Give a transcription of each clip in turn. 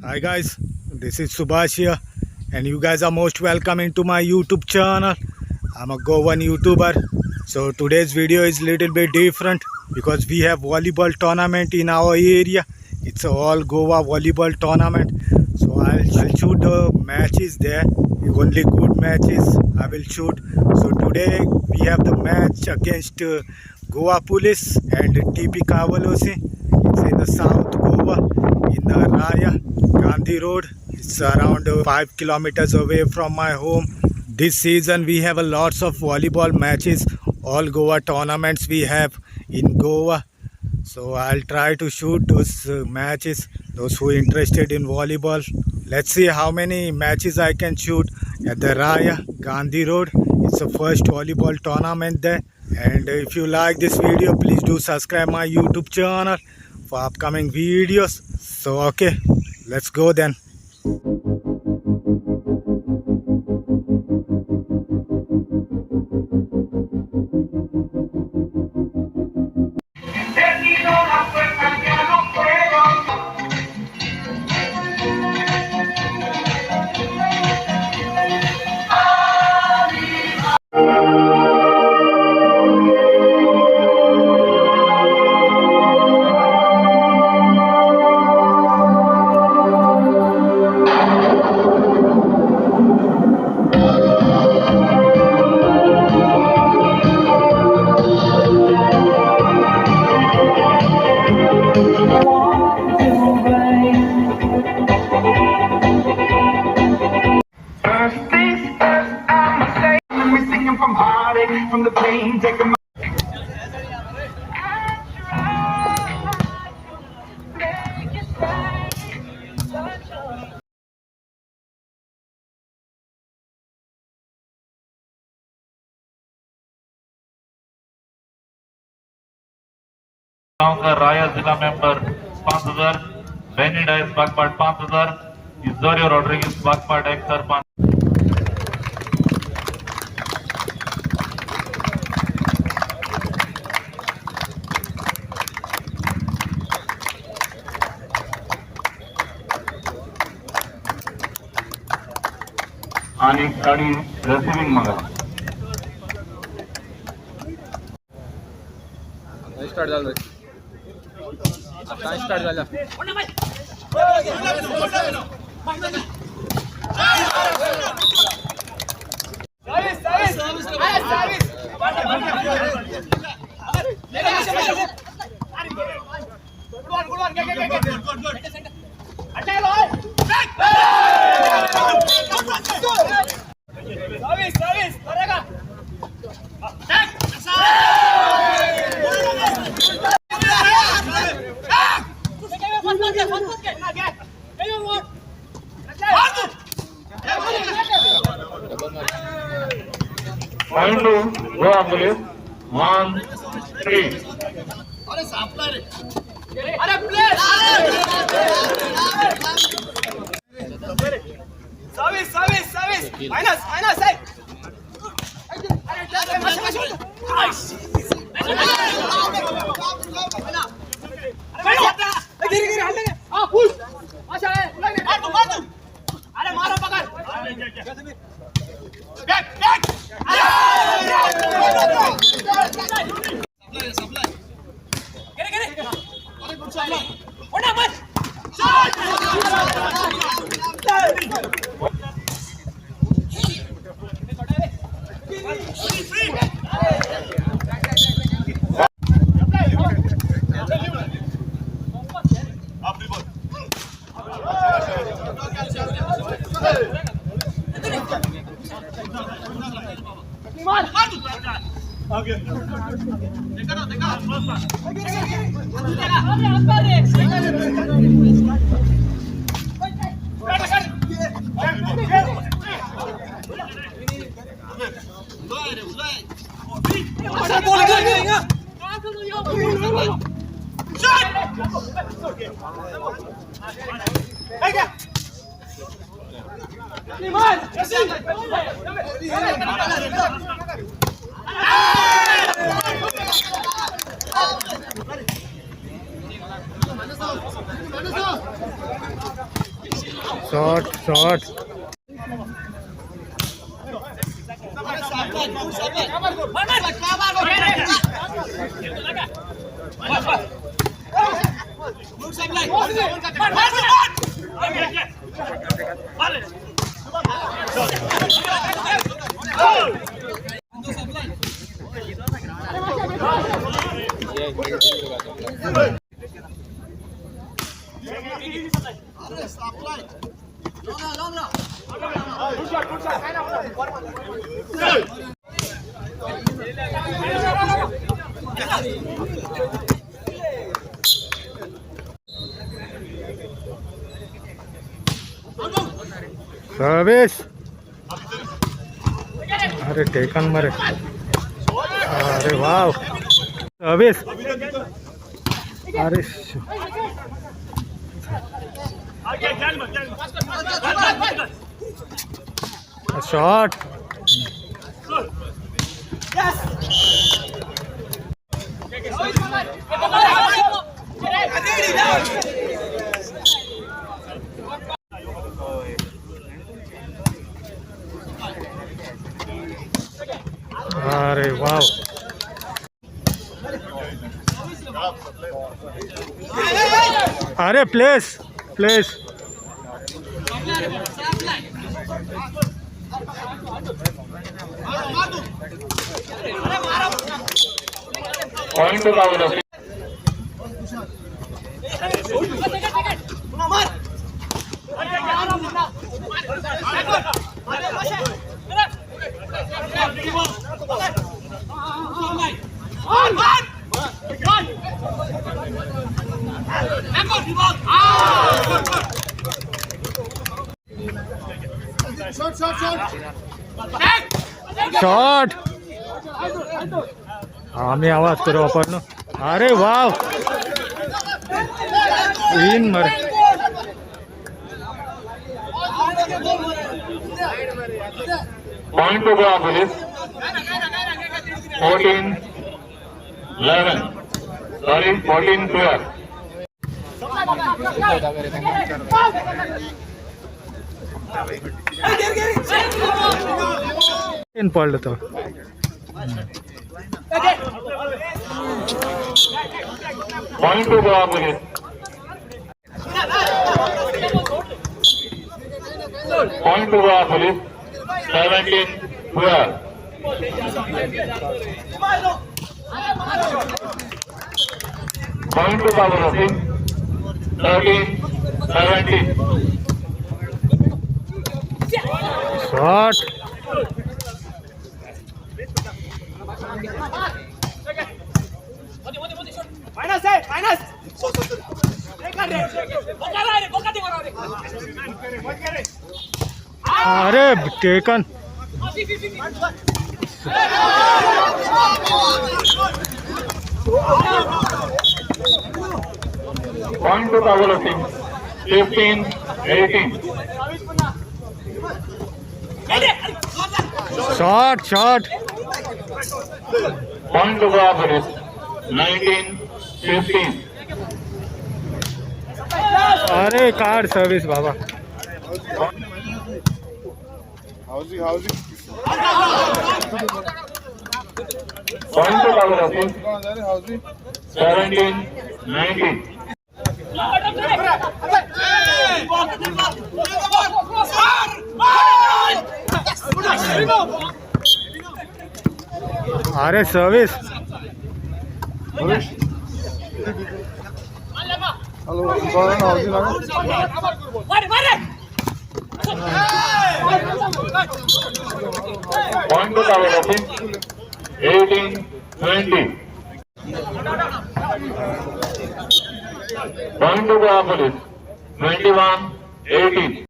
Hi guys, this is Subhash here and you guys are most welcome into my YouTube channel. I'm a Goan YouTuber. So today's video is little bit different because we have volleyball tournament in our area. It's a all Goa volleyball tournament. So I'll shoot the matches there. Only good matches I will shoot. So today we have the match against Goa Police and TP Cavelossim. It's in the South Goa in the Raya Gandhi Road. It's around 5 kilometers away from my home. This season we have a lots of volleyball matches, all Goa tournaments we have in Goa. So I'll try to shoot those matches, those who interested in volleyball. Let's see how many matches I can shoot at the Raya Gandhi Road. It's the first volleyball tournament there. And if you like this video, please do subscribe my YouTube channel for upcoming videos. So okay, let's go then. Termino la puerta, ya no puedo. First things first, I'ma say. Let me singing from heartache, from the pain, taking my. गांव का राया जिला member 5000, Beni Dias बागपाट 5000, इजोरियो Rodriguez बागपाट 1005। आणि गाडी receiving मागा. Start झालं, आता start झालं. Point Goa police 1-3. सव्वीस सव्वीस सव्वीस मायनस मायनस आहे. अरे मारो पकड. Shot shot. Service. अरे टेकन मरे. अरे वाव, सर्विस. अरे शॉट. अरे वाव. अरे place place. Point to Goa. Shot. आम्ही आवाज करू आपण. अरे वाव, इन मरे. Point to Goa Police. 14-11. Sorry, 14-12. In पडलं तो. Point to Goa Police. Point to Goa Police. 17-12. Point to Goa Police. 13-17. Shot. Minus आहे, मायनस. अरे taken. Point to Goa Police. 15-18. Shot shot. Point to Goa Police. 19-15. अरे card service बाबा. Point to Goa Police. 17-19. अरे service. Point to Goa Police. 18-20. Point to Goa Police. 21-18.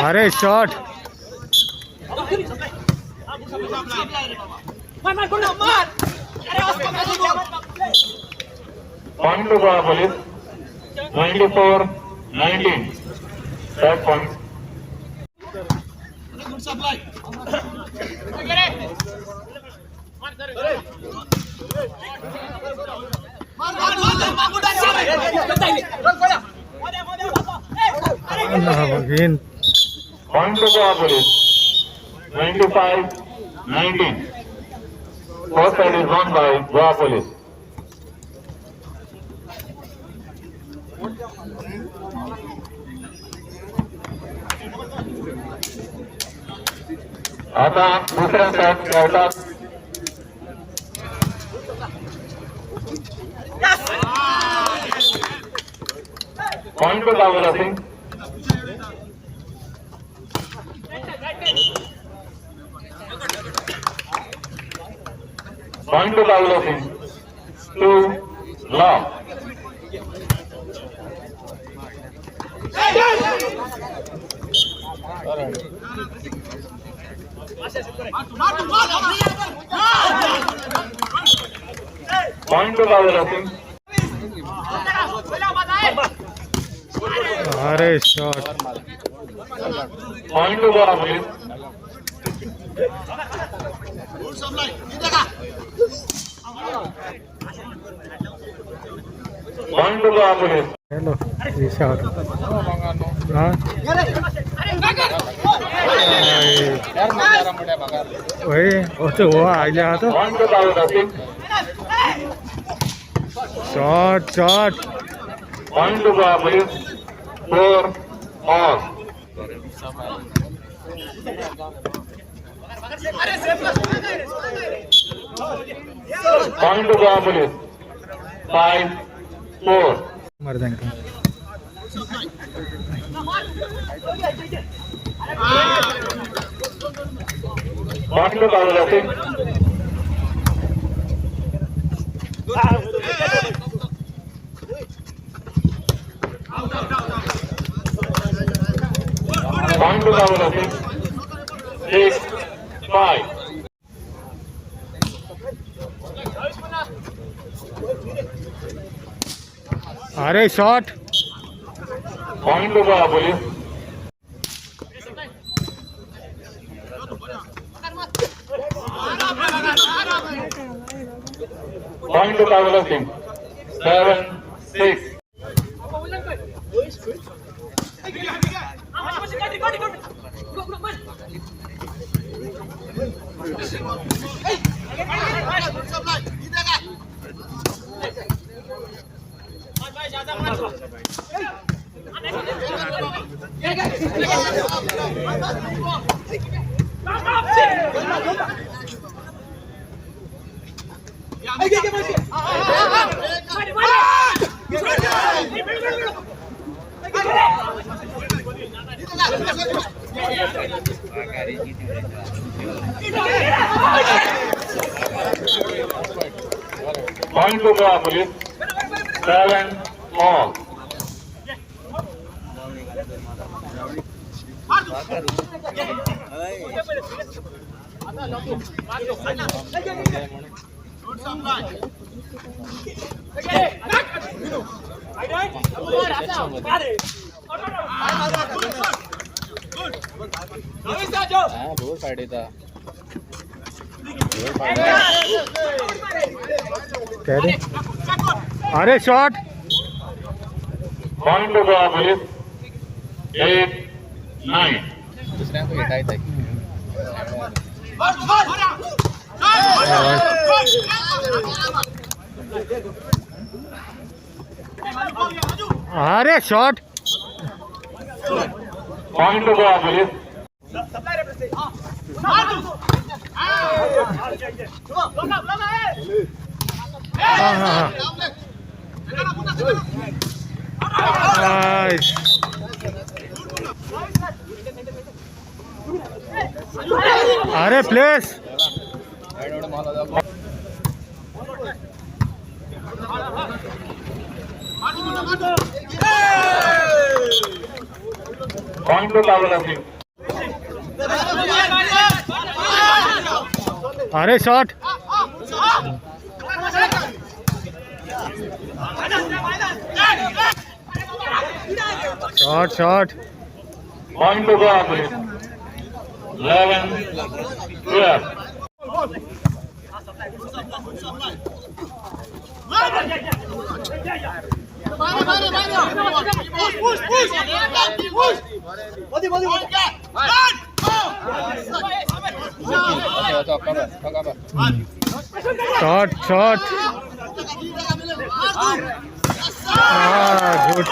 अरे shot. Point to Goa police 24-19. Third point. Again. Point to Goa police 25-19. First side is won by Goa police. आता दुसऱ्या set खेळतात. Point to Bawla Singh. Point to Bawla Singh. 2-love. Point to Bawla Singh. अरे shot. Point to Goa police. Point to Goa police. Hello shot. हा होय हो आयले हा तो. Point to Bawla Singh. Shot shot. Point to Goa police. 4-all. Point to Goa police. 5-4. मर जाएंगे. Point to Bawla Singh. Point to Bawla Singh. 6-5. अरे shot. Point to Goa police. Point to Bawla Singh. 7-6. Point to Goa police. 7-all. कह रहे अरे shot. Point to Goa police. 8-9. अरे shot. Point to Goa police. हाँ हाँ हाँ. Nice. अरे place. Point to Cavelossim. अरे shot. Shot shot. Point to Goa Police. 11-12. Shot shot. Good.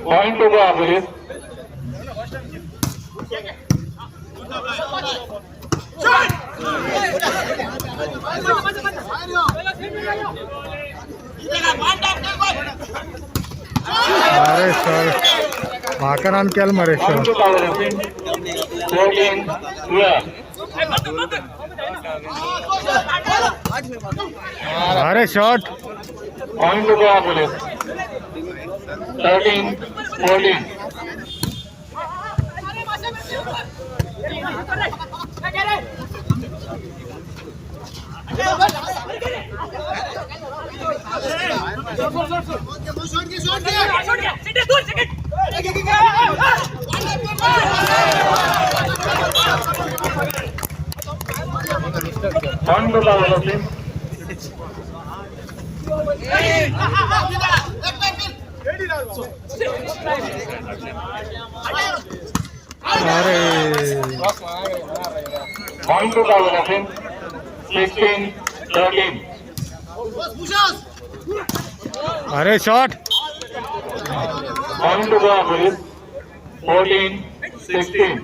Point to Goa Police. अरे सर, म्हाका नाम केलं मरे. Point sir. To Cavelossim. 14-12. अरे shot. Point to Goa Police. 13-14. Point to Cavelossim. अरे. Point to Cavelossim. 16-13. अरे shot. Point to Goa Police. 14-16.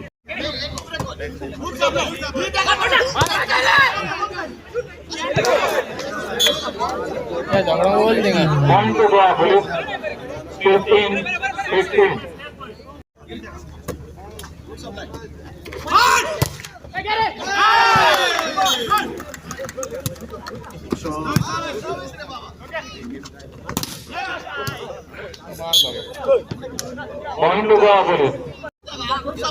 Point to Goa Police. 15-16. Point to Goa Police.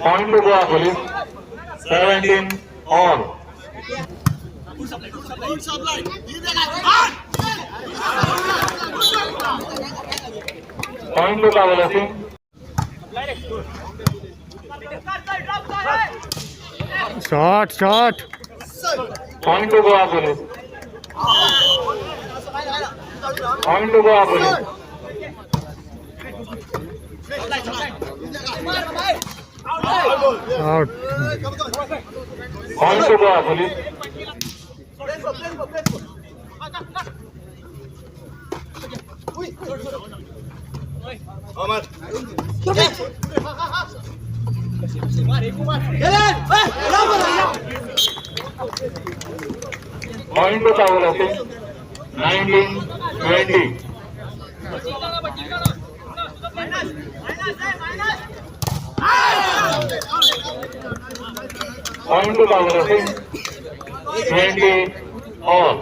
Point to Goa Police. 17 all. Point to Cavelossim. Shot shot. Point to Goa Police. Point to Goa Police. Out. Point to Goa Police. Point to Cavelossim. 19-20. Point to Cavelossim. 20 all.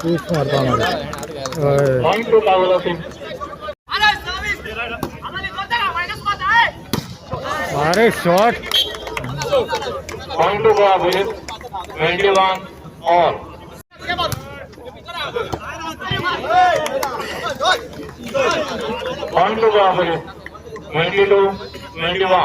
तूच मारता मरे. हय. Point to Cavelossim. अरे shot. Point to Goa Police. 21 all. Point to Goa Police. 22-21.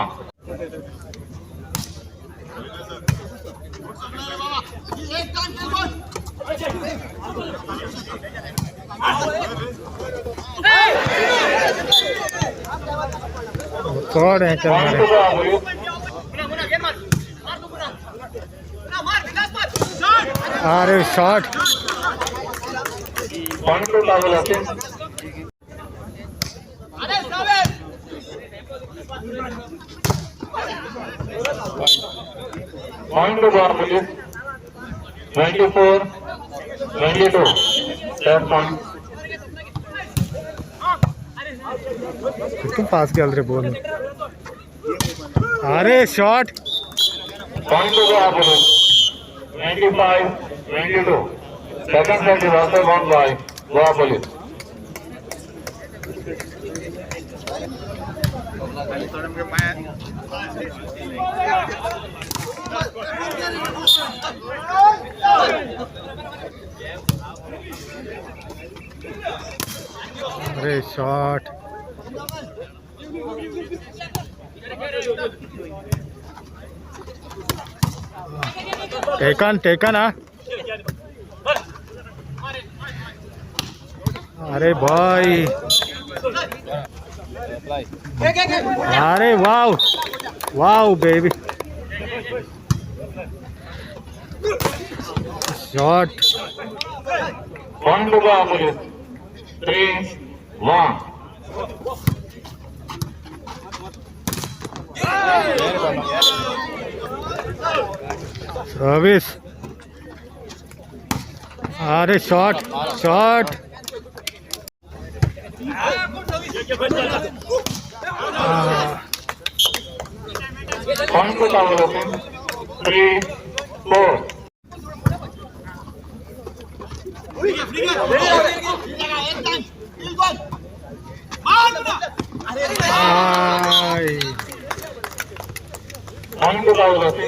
चड हें केलें Point मरे. To Goa Police. अरे shot. Point to Tawalasi. Point to Goa Police. 24-22. Third point. कितून पास गेल रे बॉल. अरे shot. Point to Goa Police. 25-22. Second set is also won by Goa Police. अरे शॉट. टेकन टेकन हा. अरे भाई, अरे wow wow baby shot. Point to Goa Police. 3-1. Service. अरे shot shot. Point to Tawalasi. 3-4. I. Point to Tawalasi.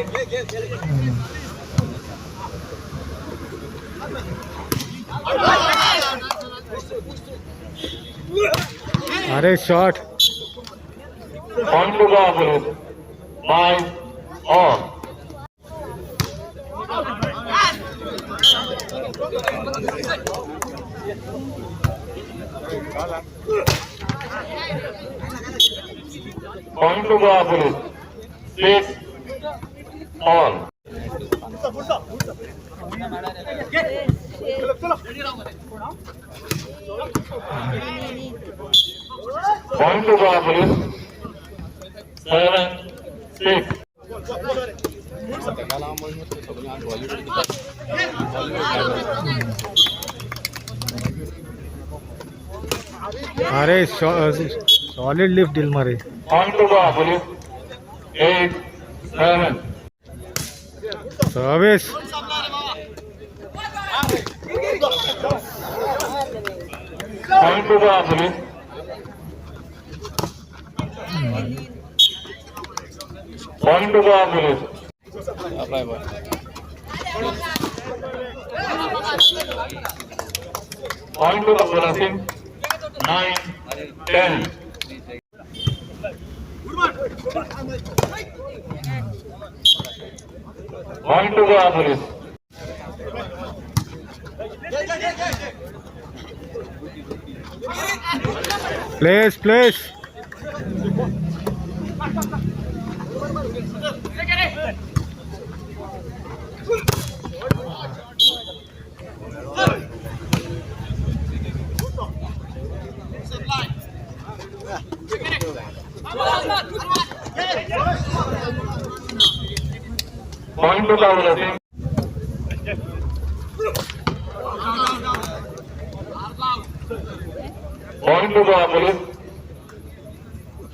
अरे shot. Point to Goa Police. 5-all. Point to Goa Police. 6-all. Point to Goa Police. 7-6. ताका लागून सगळीं volleyball अरे solid lift दिल मारे. Point to Goa Police. 8-7. Service. Point to Goa Police. Point to Goa Police. Apply boy. Point to Goa Police. 9-10. Point to Goa Police. Place place. Point to Goa Police. Point to Goa Police.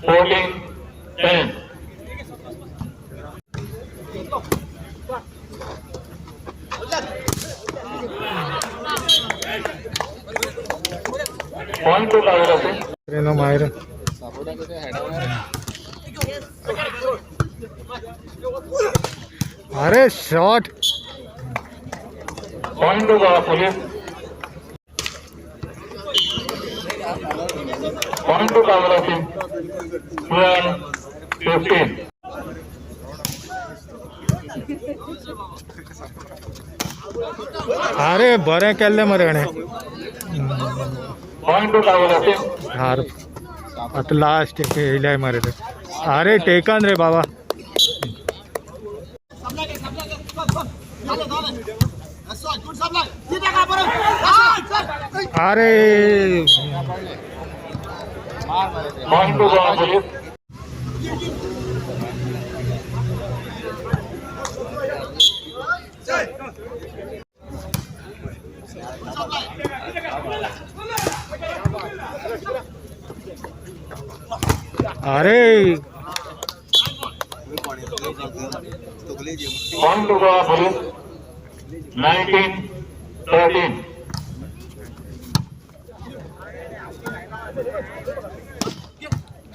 14-10. Point to Goa Police. Reno मायर. सापोर्टाक ते header. अरे shot. Point to Goa Police. Point to Goa Police. 12-15. अरे बरें केल्लें मरे हेणें. Point to Goa Police. हार आतां last येयल्याय मरे ते. अरे टेकन रे बाबा. अरे. Point to Goa police. अरे. Point to Goa police, 19-13.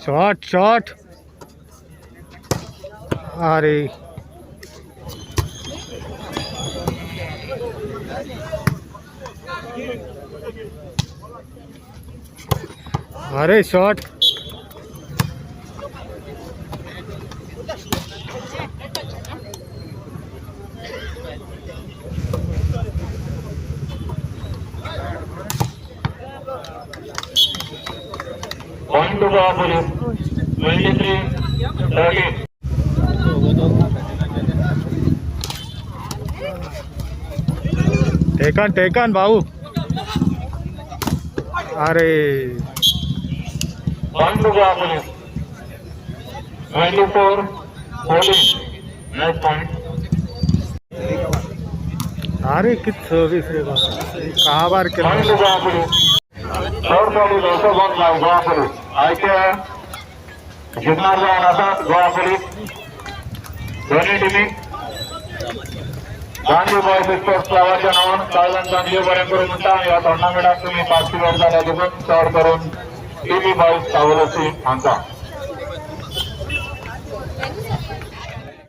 Shot shot. अरे. अरे shot. Point to Goa police, 23-13. Taken taken भाऊ. अरे. Point to Goa police, 24-14. Next point. अरे, कित सर्विस रे बाबा, काबार पॉइंट केला. To Goa police. Third service also won by Goa police. आयच्या जिंकणार जावन आसा गोवा पोलीस. दोन्ही टिमी गांधी बॉयज स्पोर्ट्स क्लबाच्या नावान काळजान चांगली बरें करून म्हणटा. ह्या टुर्नामेंटात तुमी पार्टिसिपेट जाल्या देखून चड करून टिमी बॉयज कावलसी हांका.